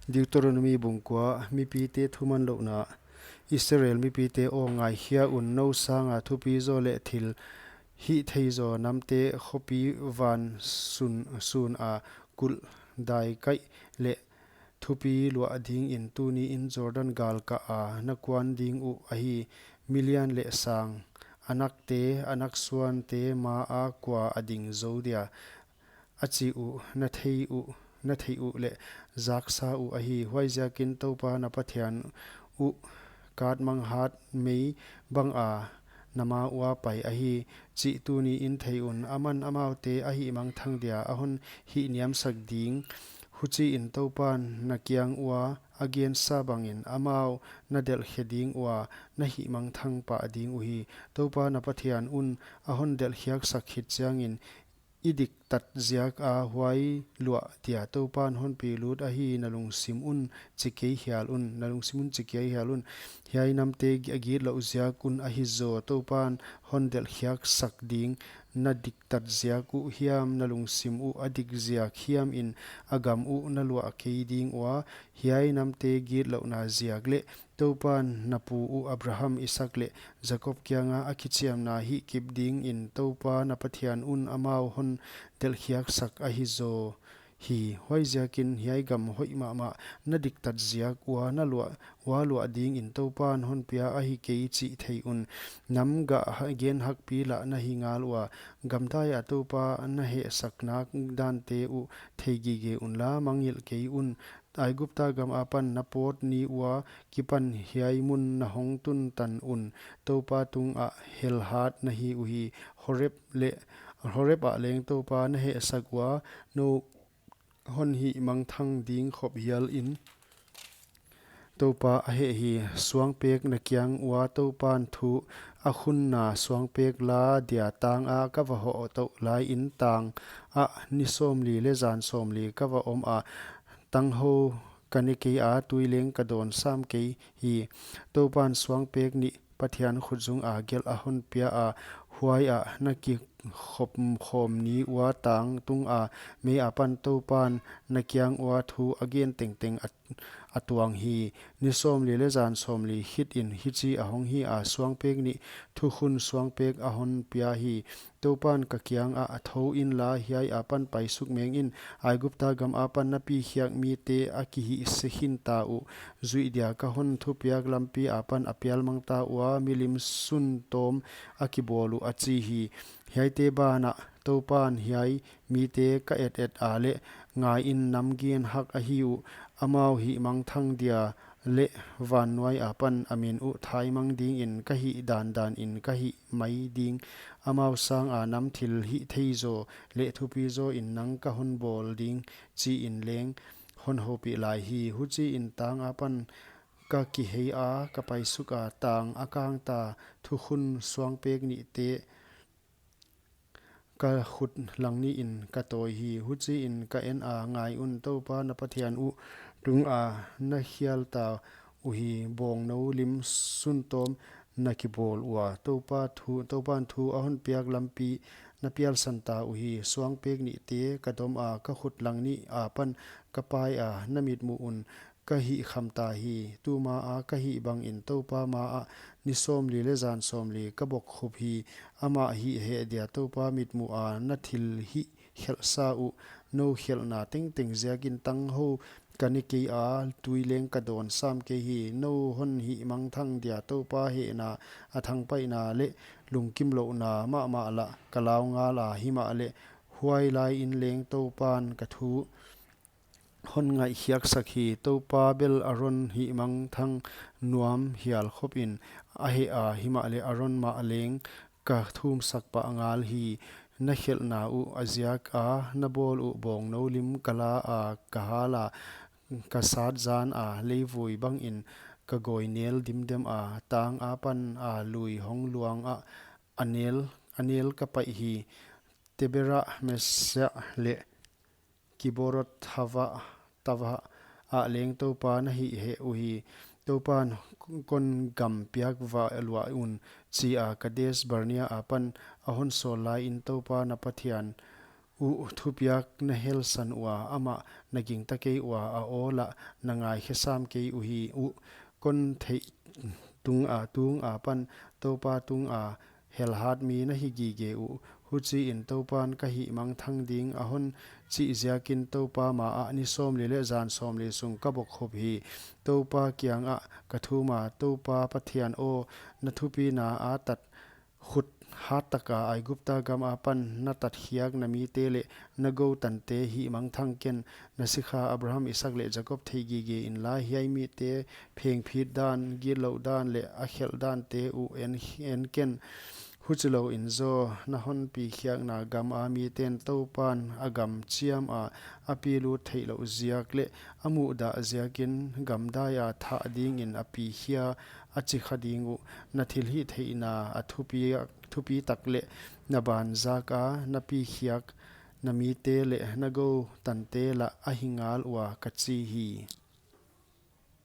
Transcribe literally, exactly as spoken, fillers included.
Deuteronomi bung kua. Mipite thumanlouhna. Israel mipite aw, ngaikhia un, nou sanga thupi zaw leh thil hihthei zaw namte khopi van sun, suna kulh dai kaih leh thupi luah dingin tuniin Jordan galkaha na kuan ding uh ahi. Milian leh sang, a nakte, a naksuante maa kua a ding zou dia, a chi uh na thei uh, na theih uh leh zaksa uh ahi. Huaiziakin Toupa na Pathian uh katmanghat mei banga na ma ua pai ahi chih tuniin thei un. Aman amaute a hihmangthang dia a hon hihniamsak ding. Huchiin Toupan na kiang ua a gensa bangin amau na delhkhe ding ua na hihmangthang pah ding uhi. Toupa na Pathian un a hon delhkhiaksak khit chiangin i diktat ziaka huai luah dia Toupan hon pilut ahi na lungsim un chi kei hial un, na lungsim un chi kei hial un. Hiai namte a gitlouh ziak un ahi zaw, Toupan hon delhkhiaksak ding na diktat ziak uh hiam, na lungsim uh a dik ziak hiamin a gam uh na luah kei ding ua. Hiai namte gitlouhna ziak leh Toupan na pu uh Abraham, Isaak leh Jakob kianga a kichiamna hihkip dingin Toupa na Pathian un amau hon delhkhiaksak ahi zaw hi. Huaiziakin hiai gam hoih mahmah na diktat ziak ua na luah, ua luah dingin Toupan hon pia ahi kei chih thei un. Nam gah ha-, gen hakpi lah na hi ngal ua. Gamdai a Toupa na hehsak nak dante uh theigige unla, mangngilh kei un. Aigupta gam apan na pawt ni ua kipan hiai mun na hong tun tan un Toupa tungah helhat na hi uhi. Horeb leh, Horeb ah leng Toupa na hehsak ua nou hon hihmangthang ding khop hialin Toupa a heh hi. Suangpek na kiang ua Toupan thu a khunna suangpek la dia tanga ka va hoh touh laiin tangah ni sawmli leh zan sawmli ka va om a, tanghou ka ne kei a, tui leng ka dawn sam kei hi. Toupan suangpek nih Pathian khutzunga gelh a hon pia a, huaiah na kikhop khawm ni ua tang tunga mei apan Toupan na kiang ua thu a gen tengteng a, a tuang hi. Ni sawmli leh zan sawmli khitin hichi a hong hi a, suangpek nih thukhun suangpek a hon pia hi. Toupan ka kiangah, thou inla hiai apan paisuk mengin, Aigupta gam apan na pikhiak mite a kihihse khinta uh zuih dia ka hon thupiak lampi apan a pialmangta ua milim suntawm a kibawl uh a chi hi. Hiaite banah Toupan hiai mite ka et et a leh, ngaiin, nam gen hak ahi uh, amau hihmangthang dia leh vannuai apan a min uh thaimang dingin ka hih dandanin ka hih mai ding. Amau sanga nam thil hihthei zaw leh thupi zawin nang ka hon bawl ding chiin leng hon houpih lai hi. Huchiin tang apan ka kihei a, ka paisuk a, tang a kangta thukhun suangpek nihte ka khut lang nihin ka tawi hi. Huchiin ka en a, ngai un, Toupa na Pathian uh tunga na khialta uhi, bawngnou lim suntawm na kibawl ua, Toupa thu, Toupan thu a hon piak lampi na pialsanta uhi. Suangpek nihte ka dom a, ka khut lang nih apan ka pai a, na mitmuh un ka hih khamta hi. Tuma a ka hih bangin Toupa maah ni sawmli leh zan sawmli ka bokkhup hi. Amah hihheh dia Toupa mitmuh a na thil hihkhelhsa uh nou khelhna tengteng ziakin tanghou ka ne kei a, tui leng ka dawn sam kei hi. Nou hon hihmangthang dia Toupa hehna, a thangpaihna leh lungkimlouhna mahmah lah ka lau ngal a, himahleh huai laiin leng Toupan ka thu hon ngaihkhiaksak hi. Toupa bel Aron hihmangthang nuam hial khopin a heh a, himahleh Aron mah leng ka thumsak pah ngal hi. Na khelhna uh a ziaka na bawl uh bawngnou lim ka la a, ka hal a, ka sat zan a, leivui bangin ka gawi nel dimdem a, tang apan a lui hong luang ah a nel, a nel ka paih hi. Tebera, Mesa leh Kibrot Hava, Tava ah leng Toupa na hihheh uhi. Toupan kon gam piak va luah un, chi a Kades Barnea apan a hon sawl laiin Toupa na Pathian uh thupiak na helsan ua, amah na gingta kei ua, a aw lah na ngaikhe sam kei uhi uh. Kon theih tung a, tung apan Toupa tunga helhat mi na hi gige uh. Huchiin Toupan ka hihmangthang ding a hon chih ziakin Toupa maah ni sawmli leh zan sawmli sung ka bokkhop hi. Toupa kiangah ka thuma, Toupa Pathian aw, na thupina a tat khut hattaka Aigupta gam apan na tatkhiak na mite leh na goutante hihmangthang ken. Na sikha Abraham, Isaak leh Jakob theih gige inla, hiai mite phengphit dan, gitlouh dan leh a khelh dante uh en, en ken. Huchilouin zaw na hon pikhiakna gama miten Toupan a gam chiama a pilut theihlouh ziak leh a muhdah ziakin gamdaia thah dingin a pikhia a chikha ding uh. Na thilhihtheihna a thupi, thupitak leh na banjaka na pikhiak na mite leh na goutante lah ahi ngal ua, ka chi hi.